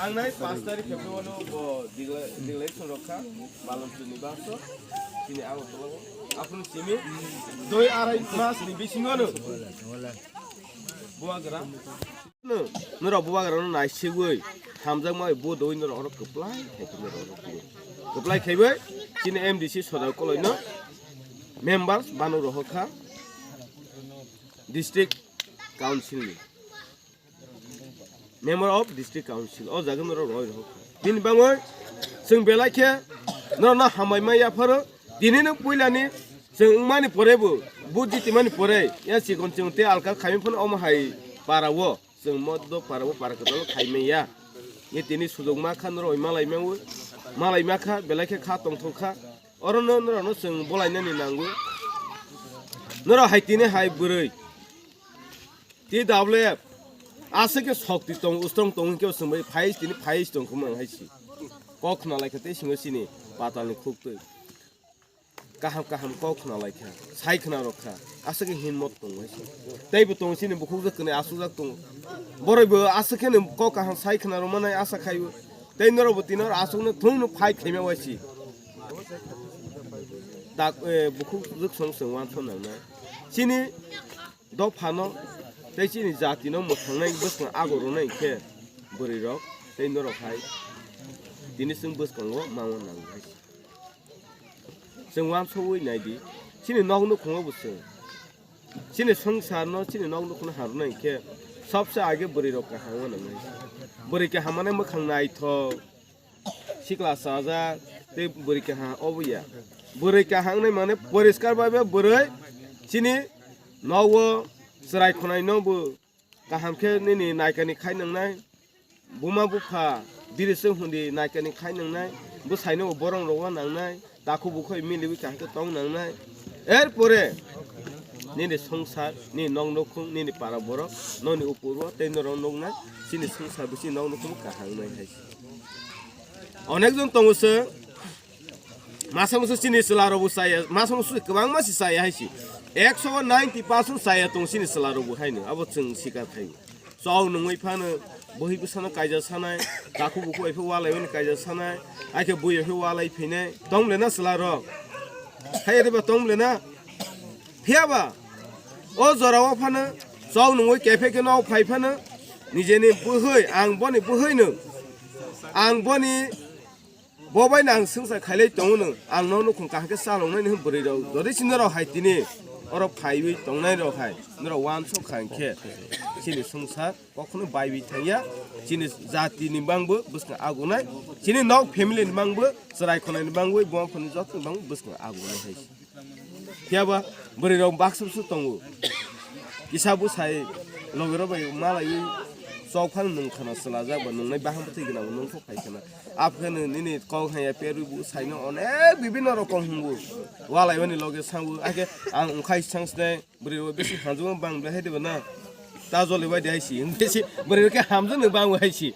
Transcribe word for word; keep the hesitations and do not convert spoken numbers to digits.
Ang nai pash tarikh February o bo digla-, declaration rok kha, Malom chini bakso, chini abo tolo, aphuru simi dui arai mas ni bisingo no Bubagra. No, norok Bubagra no naisigwi, hamjakma bai bo doi norok oro kwplai khai khe norok oro tini. Kwplai khaibai, chini M D C Sodai Koloi no members bano rohor kha district council ni. Member of District Council, o jaga norok roi rok. Bini bangwi chwng belai khe norokno hambai ma yapharo. Tini no puilani chwng wngmani pore bo, bo jitimani pore, ya chikon chwng tei alka khaimani phano omo hai para o, chwng moddo para o, para kwtal khaimai ya. Ye tini sujok ma kha norok malai ma o, malai ma kha, belai khe kha tongthok kha. Oro no norokno chwng bolainani nango. Norok hai tini hai bwrwi. T W F, aswk khe sokti tong, strong tong hinkhe o chwngbai phaiwi tini phaiwi tong khumang hai si. Kok khna lai kha tei singo chini patalni khuk twi. Kaham kaham kok khna lai kha, sai khna rok kha, aswk khe hinmot tong hai si. Tei bo tong chini bukhuk jak kwnwi aswk jak tong. Boroi bo aswk khe no kok kaham sai khna rw manai asa khai o. Tei norok bo tini oro aswk no thung no fight khaima wai si. Dak, eh, bukhuk jak song song wan thon nang nai. Chini dophano tei chini jatino mwthangnai bwskang ago rwnai khe bwrwirok tei norok hai tini chwng bwskango mango nango hai. Chwng uansugwi naidi, chini nok nukhungo bo chwng chini swngcharno chini nok nukhungno harwnai khe sobse age bwrwirok kaham wngnai. Bwrwi kaham mane mwkhang naithok. Sikla chajak tei bwrwi kaha obo ya. Bwrwi kaha wngnai mane poriskar bai bai bwrwi chini nogo chwrai khwnai no bo kaham khe nini naikani khai nangnai. Buma bupha biri se hundi naikani khai nangnai. Bwsai no bo borong rogo nangnai. Takhuk bukhuk miliwi kaham khe tong nangnai. Er pore nini songsar, nini nok nukhung, nini para borok, noni upor o tei norok nuknai. Chini songsar bisi nok nukhung kaham wngnai hai. Onek jon tongo se, masa musu chini chwla rok bo chaya, masa musu kwbangma si chaya hai si. Ekso o ninety percent chaya tong chini chwla rok bo haino, abo chwng sikar khai. Chok nungwi phano, bwhwi bwsano kaija sanai, takhuk bukhuk bai phe walai mani kaija sanai, hai khe bui bai phe walai phinai, tong le na chwla rok? Hai ri ba tong le na? Phiya ba, o jora o phano, chok nungwi kephe khe no phai phano, nijeni bwhwi, ang boni bwhwi no, ang boni Bo bai no ang swngchar khailai tongo no, ang nok nukhung kaham khe chaloknai ni hwn bwrwi rok. Jodi si norok hai tini oro phaiwi tongnai rok hai, norok uansuk kha hinkhe chini swngchar kokno baiwi thangya, chini jati ni bangbo bwskang agonai, chini nok family ni bangbo, chwrai khwnai ni bangbo, buma phunukni joto ni bangbo bwskang agonai hai. Phiya ba bwrwi rok baksa bwswk tongo. Kisa bwsai logi rok bai malaiwi chok phano nung khana chwlajak ba nungnai baham bwtwi gwnang nung thok phai khana. Aphano nini kok haya perwi bo saino onek bibinno rokom hwngo. Walai mani loge sango, akhe ang wngkhai sangsne bwrwi rok bisi hamjakma bang belai hai de ba na. Ta joli bai de hai si, bisi bwrwi rok khe hamjakno bango hai si.